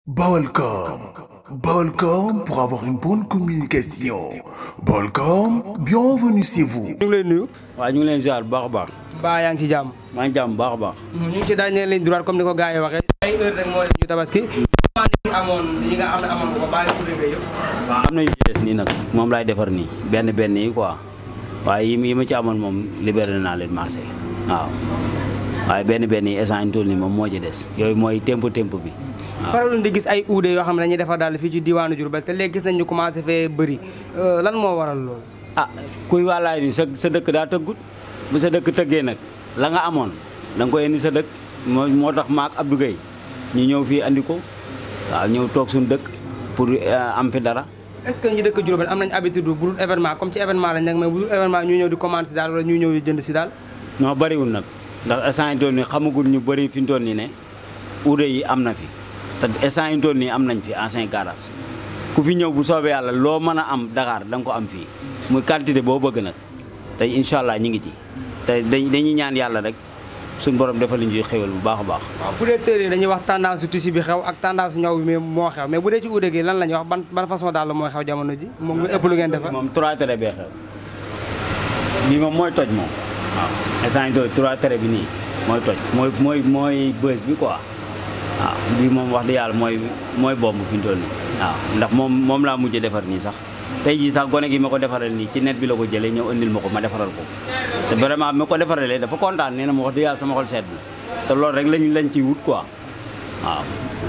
Balcom. Balcom pour avoir une bonne communication. Balcom, bienvenue chez vous. ñu ngi lay nuyu. waaw ñu ngi leen ziar bu baax a baax. Ba yaa ngi ci jàmm. maa ngi jàmm bu baax a baax. ñu ngi ci dernière ligne droite comme ni ko gars yi waxee. ay heure rek moo des ñu tabaski. commande yi amoon yi nga am ne amoon ko baale tuddee nga yëpp. waaw am na yu ci des nii nag moom laay defar nii benn yi quoi waaye yi ma ci amoon moom libéré naa leen marché waaw waaye benn yi instant tool nii moom moo ci des yooyu mooy tempo bi. waaw faral di gis ay uude yoo xam ne dañuy defar daal fii ci diwaanu Diourbel te léegi gis nañ ñu commencé fee bëri lan moo waral loolu. ah kuy wàllaay ni sa dëkk daa tëggut bu sa dëkk tëggee nag la nga amoon da nga koy indi sa dëkk moo tax maak Abdou Gueye ñu ñëw fii andi ko waaw ñëw toog suñu dëkk pour am fi dara. est-ce que ñi dëkk Diourbel am nañ habitude bu dul événement comme ci événement lañ nekk mais bu dul événement ñu ñëw di commande si daal wala ñu ñëw di jënd si daal. non bëriwul nag ndax instant yi toll nii xamagul ñu bëri fi ñu toll nii ne uude yi am na fi te instant yi toll nii am nañ fi ancien garage ku fi ñëw bu soobee yàlla loo mën a am Dakar da nga ko am fii muy quantité boo bëgg nag te incha allah ñu ngi ci te dañuy ñaan yàlla rek suñu borom defal ñu xéwal bu baax a baax. waaw bu dee tëre dañuy wax tendance su tissu bi xew ak tendance ñaw bi moo xew mais bu dee ci uude gi lan la ñuy wax ban façon daal la mooy xew jamono ji moom lu ëpp lu ngeen defar. moom 3 tere bee xew bii moom mooy toj moom waaw instant yii 3 tere bi nii mooy toj mooy bës bi quoi waaw bii moom wax dëgg yàlla mooy bomb fi mu toll nii waaw ndax moom laa mujjee defar nii sax tey jii sax gone gi ma ko defaral nii ci net bi la ko jëlee ñëw indil ma ko ma defaral ko te vraiment ma ko defaralee dafa kontaan nee na ma wax dëgg yàlla sama xol sedd te loolu rek lañ ciy wut quoi waaw.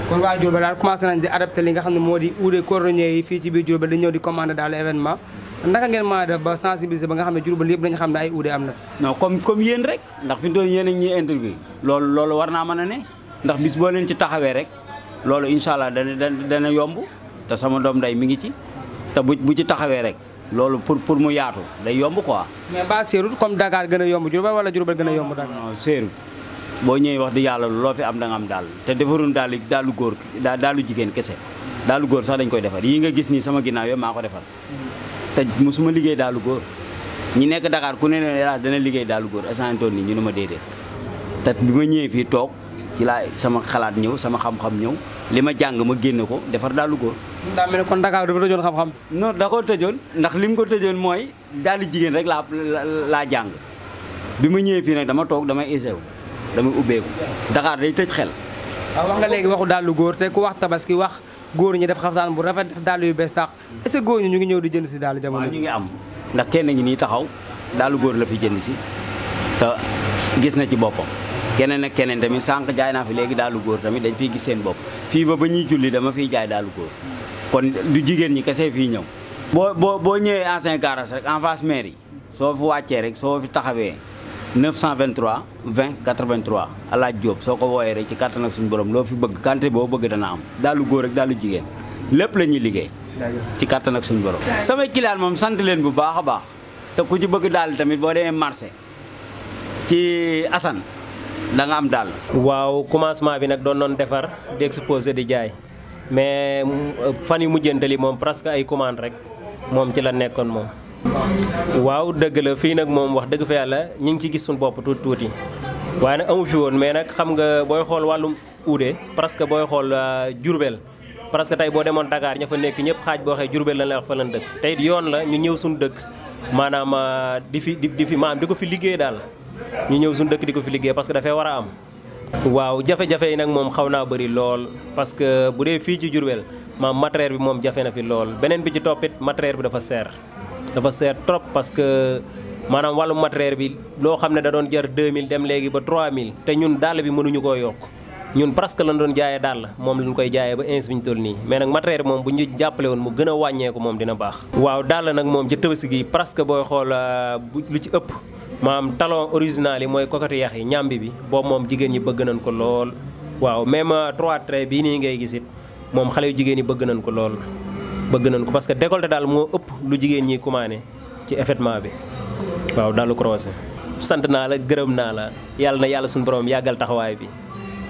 kon waa Diourbel daal commencé nañ di adapté li nga xam ne moo di uude cordonnier yi fii ci biir Diourbel di ñëw di commandé daal événement naka ngeen mën a def ba sensibiliser ba nga xam ne Diourbel yëpp dañu xam ne ay uude am na fi. non comme yéen rek ndax fi mu toll yéen a ñuy interview loolu war naa mën a ne ndax bis boo leen ci taxawee rek loolu incha allah dana yomb te sama doom day mi ngi ci te bu ci taxawee rek loolu pour mu yaatu day yomb quoi. mais ba seerut comme Dakar gën a yomb Diourbel wala Diourbel gën a yomb Dakar. non seerut boo ñëwee wax di yàlla loo fi am da nga am daal te defarun daalu góor daalu jigéen kese daalu góor sax dañ koy defar yii nga gis nii sama ginnaaw yëpp maa ko defar te mosuma liggéey daalu góor ñi nekk Dakar ku ne dana liggéey daalu góor esantoon nii ñu ne ma déedéet te bi ma ñëwee fii toog ci laa sama xalaat ñëw sama xam-xam ñëw li ma jàng ma génne ko defar daalu góor. daa mel ne kon Dakar dafa tëjoon xam-xam. non da koo tëjoon ndax li mu ko tëjoon mooy daalu jigéen rek laa jàng bi ma ñëwee fii nag dama toog damay essayé damay ubbeeku Dakar day tëj xel. waaw wax nga léegi waxu daalu góor te ku wax tabaski wax góor ñi def xaftaan bu rafet def daalu yu bees tax est-ce que góor ñi ñu ngi ñëw di jënd si daalu jamono. waaw ñu ngi am ndax kenn ngi nii taxaw daalu góor la fi jënd si te gis na ci boppam. keneen ak keneen tamit sànq jaay naa fi léegi daalu góor tamit dañ fiy gis seen bopp fii ba ñuy julli dama fiy jaay daalu góor kon du jigéen ñi kese fii ñëw. boo ñëwee ancien garage rek en face mairie soo fi wàccee rek soo fi taxawee 923 20 83 alaaj Diop soo ko wooyee rek ci kàttan ak suñu borom loo fi bëgg quantité boo bëgg dana am daalu góor rek daalu jigéen lépp la ñuy liggéey. ci kàttan ak suñu borom. samay client moom sant leen bu baax a baax te ku ci bëgg daal tamit boo demee marché ci Assane. da nga am daal. waaw commencement bi nag doon defar di exposé di jaay mais fan yu mujjantali moom presque ay commande rek moom ci la nekkoon moom. waaw dëgg la fii nag moom wax dëgg fa yàlla ñu ngi ci gis suñu bopp tuuti waaye nag amu fi woon mais nag xam nga booy xool wàllum uude presque booy xool Diourbel presque tey boo demoon Dakar ña fa nekk ñëpp xaaj boo waxee Diourbel lan lay wax fa lan dëkk tey yoon la ñu ñëw suñu dëkk maanaam di fi maanaam di ko fi liggéey daal. ñu ñëw suñu dëkk di ko fi liggéey parce que dafay war a am. waaw jafe-jafe yi nag moom xaw naa bëri lool parce que bu dee fii ci Diourbel maam matériel bi moom jafe na fi lool beneen bi ci toppit matériel bi dafa seer trop parce que maanaam wàllu matériel bi loo xam ne da doon jar 2000 dem léegi ba 3000 te ñun dàll bi mënuñu koo yokk ñun presque lañ doon jaayee dàll moom lañ koy jaayee ba ins bi ñu toll nii mais nag matériel bi moom bu ñu jàppale woon mu gën a wàññeeku moom dina baax. waaw dàll nag moom ci Tabaski gi presque booy xool lu ci ëpp. maam talon original yi mooy coquette yax yi ñambi bi boobu moom jigéen ñi bëgg nañ ko lool waaw même 3 traits bii nii ngay gisit moom xale yu jigéen ñi bëgg nañ ko lool bëgg nañ ko parce que décolleté daal moo ëpp lu jigéen ñi commandé ci effectivement bi waaw daal lu croisé sant naa la gërëm naa la yàlla na yàlla suñu borom yàggal taxawaay bi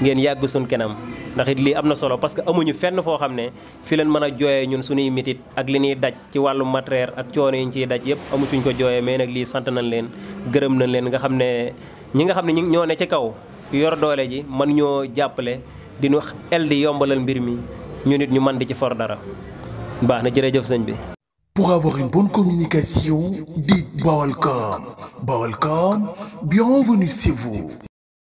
ngeen yàgg suñ kanam ndax it lii am na solo parce que amuñu fenn foo xam ne fi leen mën a jooyee ñun suñuy mitit ak li ñuy daj ci wàllu matériel ak coono yi ñu ciy daj yëpp amu fuñ ko jooyee mais nag lii sant nañ leen gërëm nañ leen nga xam ne ñi nga xam ne ñoo ne ci kaw yor doole ji man ñoo jàppale di ñu el di yombalal mbir mi ñu nit ñu man di ci for dara baax na jërëjëf sëñ bi. Pour avoir une bonne communication, dites Baolcom. Baolcom, bienvenue chez vous.